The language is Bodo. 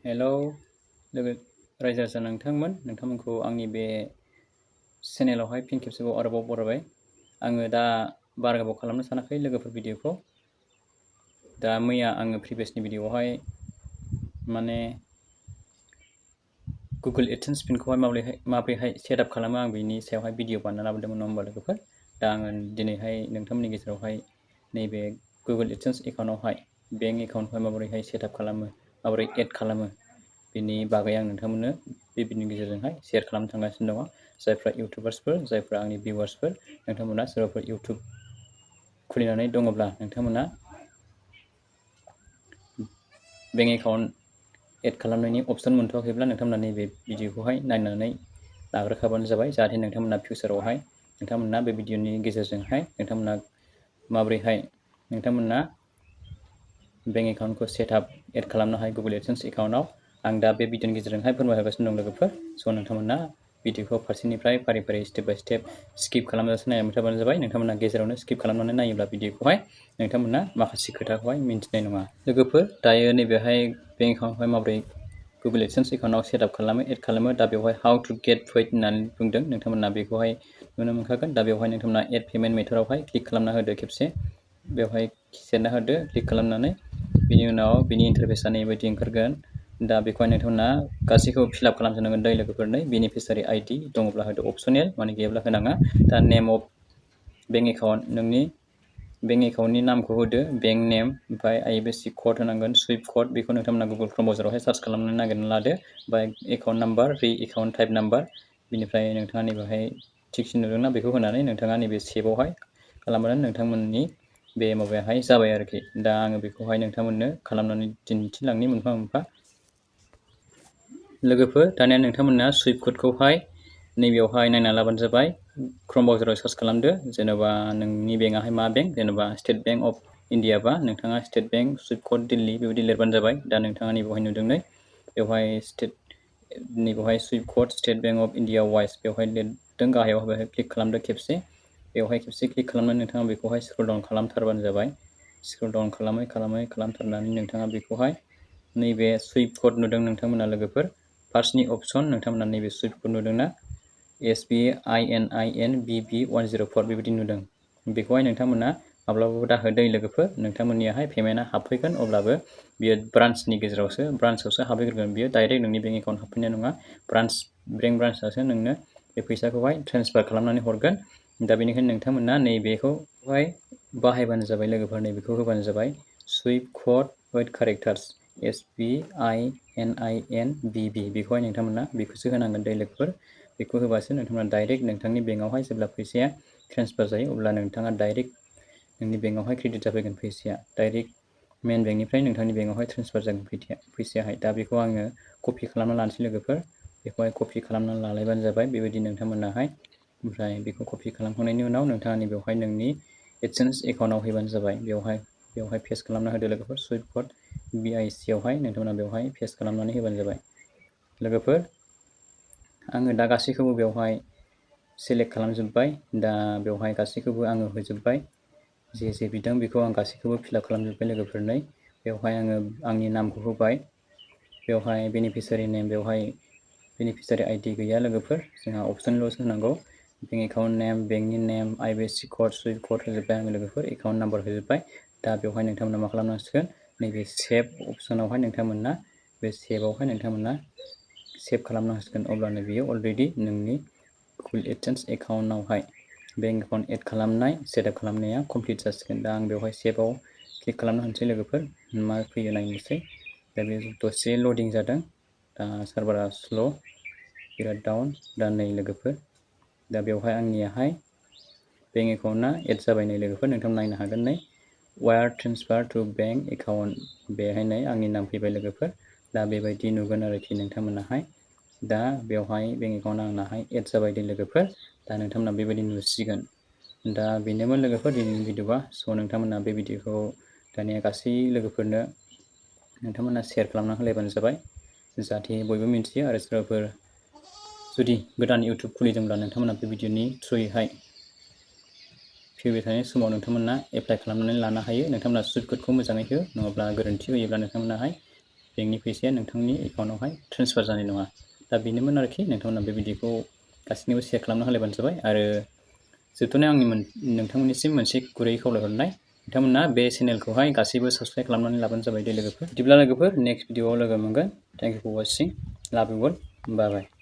हेलौ लोगो रायजो राजा नोंथांमोनखौ आंनि बे चेनेलावहाय फिन खेबसेबाव आरोबाव बरायबाय। आङो दा बारा गोबाव खालामनो सानाखै लोगोफोर भिडिअखौ। दा मैया आङो प्रिभियासनि भिडिअआवहाय माने गुगोल एडसेन्स पिनखौहाय माबोरैहाय सेटआप खालामो आं बिनि सायावहाय भिडिअ बानायना लाबोदोंमोन नङा होमबा लोगोफोर। दा आङो दिनैहाय नोंथांमोननि गेजेरावहाय नैबे गुगोल एडसेन्स एकाउन्टआवहाय बेंक एकाउन्टखौहाय माबोरैहाय सेटआप खालामो, माबोरै एड खालामो बेनि बागै आं नोंथांमोननो बे भिडिअनि गेजेरजोंहाय शेयार खालामनो थांगासिनो दङ। जायफ्रा इउटुबार्सफोर, जायफ्रा आंनि भिउवार्सफोर, नोंथांमोना सोरबाफोर इउटुब खुलिनानै दङब्ला नोंथांमोना बेंक एकाउन्ट एड खालामनायनि अपसन मोनथ'वाखैब्ला नोंथांमोना नैबे भिडिअखौहाय नायनानै लाग्रोखाबानो जाबाय, जाहाथे नोंथांमोना फिउचारावहाय नोंथांमोना बे भिडिअनि गेजेरजोंहाय नोंथांमोना माबोरैहाय नोंथांमोना बेंक एकाउन्टखौ सेटआप एड खालामनो हायो गुगोल एडसेन्स एकाउन्टआव। आं दा बे भिडिअनि गेजेरजोंहाय फोरमायहरगासिनो दं लोगोफोर। स' नोंथांमोना भिडिअखौ फारसेनिफ्राय फारि फारि स्टेप बाय स्टेप स्किप खालामजासे नायलांबाय थाबानो जाबाय। नोंथांमोना गेजेरावनो स्किप खालामनानै नायोब्ला भिडिअखौहाय नोंथांमोना माखासे खोथाखौहाय मिन्थिनाय नङा। लोगोफोर दायो नैबेहाय बेंक एकाउन्टखौहाय माबोरै गुगोल एडसेन्स एकाउन्टआव सेटआप खालामो, एड खालामो। दा बेवहाय हाउ टु गेट पेड होननानै बुंदों, नोंथांमोना बेखौहाय नुनो मोनखागोन। दा बेवहाय नोंथांमोना एड पेमेन्ट मेथडआवहाय क्लिक खालामना होदो खेबसे। बेवहाय सेरना होदो क्लिक खालामनानै। बिनि उनाव बिनि इन्टारफेसआ नैबायदि ओंखारगोन। दा बेखौहाय नोंथांमोना गासैखौबो फिलआप खालामजोबनांगोन दै लोगोफोरनो। बेनिफिसियारि आइडि दङब्ला होदो, अपसनेल माने गैयाब्ला होनाङा। दा नेम अफ बेंक एकाउन्ट, नोंनि बेंक एकाउन्टनि नामखौ होदो, बेंक नेम, ओमफ्राय आइएफएससि कड होनांगोन, सुइफ्ट कड। बेखौ नोंथांमोना गुगल क्रोम ब्राउजारावहाय सार्च खालामनानै नागिरना लादो। ओमफ्राय account number, account type number, बिनिफ्राय नोंथाङा नैबेहाय टिक चिन नुदोंना, बेखौ होनानै नोंथाङा नैबे सेभआवहाय खालामबानो नोंथांमोननि बे माबायाहाय जाबाय आरोखि। दा आङो बेखौहाय नोंथांमोननो खालामनानै दिन्थिलांनि मोनफा मोनफा। लोगोफोर दानिया नोंथांमोना सुइफ्ट क'डखौहाय नैबेयावहाय नायना लाबानो जाबाय। क्रोम ब्राउजाराव सार्च खालामदो, जेन'बा नोंनि बेंकआहाय मा बेंक, जेन'बा स्टेट बेंक अफ इन्डियाबा नोंथाङा state bank swift code Delhi बेबायदि लिरबानो जाबाय। दा नोंथाङा नैबेवहाय नुदों नै, बेवहाय नैबेवहाय swift code state bank of India wise बेवहाय लिरदों गाहायाव। बेवहाय क्लिक खालामदो खेबसे। बेवहाय खेबसे क्लिक खालामनानै नोंथाङा बेखौहाय स्क्रल डाउन खालामथारबानो जाबाय। स्क्रल डाउन खालामथारनानै नोंथाङा बेखौहाय नैबे सुइफ्ट क'ड नुदों नोंथांमोना लोगोफोर, फार्स्टनि अपसन नोंथांमोना नैबे सुइफ्ट क'ड नुदोंना, SBININBB104 बेबायदि नुदों। बेखौहाय नोंथांमोना माब्लाबाबो दाहो दै लोगोफोर। नोंथांमोननियाहाय पेमेन्टआ हाबफैगोन, अब्लाबो बियो ब्रान्सनि ब्रान्सआवसो हाबफैग्रोगोन। बियो डाइरेक्ट नोंनि बेंक एकाउन्ट हाबफैनाय नङा। बेंक ब्रान्सआसो नोंनो बे फैसाखौहाय ट्रेन्सफार खालामनानै हरगोन। दा बेनिखायनो नोंथांमोना नैबेखौहाय बाहायबानो जाबाय लोगोफोर। नैबेखौ होबानो जाबाय, सुइफ्ट क'ड विथ कारेक्टार्स SBININBB। बेखौहाय नोंथांमोना बेखौसो होनांगोन दै लोगोफोर। बेखौ होबासो नोंथांमोना डाइरेक्ट नोंथांनि बेंकआवहाय जेब्ला फैसाया ट्रेन्सफार जायो, अब्ला नोंथाङा डाइरेक्ट नोंनि बेंकआवहाय क्रेडिट जाफैगोन फैसाया। डाइरेक्ट मेन बेंकनिफ्राय नोंथांनि बेंकआवहाय ट्रेन्सफार जागोन फैसायाहाय। दा बेखौ आङो कपि खालामना लानोसै लोगोफोर। बेखौहाय कपि खालामनानै लालायबानो जाबाय बेबायदि नोंथांमोनाहाय। ओमफ्राय बेखौ कपि खालामखांनायनि उनाव नोंथाङा नैबेवहाय नोंनि एडसेन्स एकाउन्टआव हैबानो जाबाय। बेवहाय पेस्ट खालामना होदो लोगोफोर, सुइफ्ट क'ड BIC आवहाय नोंथांमोना बेवहाय पेस्ट खालामनानै होबानो जाबाय। लोगोफोर आङो दा गासैखौबो बेवहाय सेलेक्ट खालामजोब्बाय। दा बेवहाय गासैखौबो आङो होजोब्बाय। जे बिदों बेखौ आं गासैखौबो फिलआप खालामजोब्बाय लोगोफोरनो। बेवहाय आङो आंनि नामखौ होबाय। बेवहाय बेनिफिसियारि नेम, बेवहाय बेनिफिसियारि आइडि गैया लोगोफोर, जोंहा अपसनेल'सो होनांगौ। बेंक एकाउन्ट नेम, बेंकनि नेम, आइएफएससि क'ड, सुइफ्ट क'ड होजोब्बाय आङो लोगोफोर। एकाउन्ट नाम्बार होजोब्बाय। दा बेवहाय नोंथांमोना मा खालामनांसिगोन, नैबे सेभ अपसनावहाय नोंथांमोना बे सेभआवहाय नोंथांमोना सेभ खालामनांसिगोन। अब्लानो बियो अलरेडि नोंनि गुगोल एडसेन्स एकाउन्टआवहाय बेंक एकाउन्ट एड खालामनाय, सेटआप खालामनाया कमप्लिट जासिगोन। दा आं बेवहाय सेभआव क्लिक खालामना होनोसै लोगोफोर, मा फैयो नायनोसै। दा बे दसे लडिं जादों। दा सार्भारा स्ल', बिराद डाउन। दा नै लोगोफोर, दा बेवहाय आंनियाहाय बेंक एकाउन्टआ एड जाबाय नै लोगोफोर। नोंथांमोना नायनो हागोन नै, wire transfer to bank account, बेहाय नै आंनि नाम फैबाय लोगोफोर। दा बेबायदि नुगोन आरोखि नोंथांमोनाहाय। दा बेवहाय बेंक एकाउन्टआ आंनाहाय एड जाबाय दे लोगोफोर। दा नोंथांमोना बेबायदि नुसिगोन। दा बेनोमोन लोगोफोर दिनैनि भिडिअ'आ। स' नोंथांमोना बे भिडिअ'खौ दानिया गासै लोगोफोरनो नोंथांमोना शेयार खालामना होलायबानो जाबाय, जाहाथे बयबो मिन्थियो। आरो सोरबाफोर जुदि गोदान इउटुब खुलिदोंब्ला नोंथांमोना बे भिडिअ'नि थ्रुयैहाय फैबाय थानाय समाव नोंथांमोना एप्लाइ खालामनानै लानो हायो। नोंथांमोना सुइफ्ट क'डखौ मोजाङै हो, नङाब्ला गोरोन्थि होयोब्ला नोंथांमोनाहाय बेंकनि फैसाया नोंथांनि एकाउन्टावहाय ट्रेन्सफार जानाय नङा। दा बेनोमोन आरोखि, नोंथांमोना बे भिडिअखौ गासैनोबो शेयार खालामना होलायबानो जाबाय। आरो जोबथारनायाव आंनि नोंथांमोननिसिम मोनसे गुरै खावलायहरनाय, नोंथांमोना बे चेनेलखौहाय गासैबो साबस्क्राइब खालामनानै लाबानो जाबाय दे लोगोफोर। बिदिब्ला लोगोफोर नेक्स्ट भिडिअआव लोगो मोनगोन। थेंक इउ फर वाचिं, लाभ इउ अल, बाय बाय।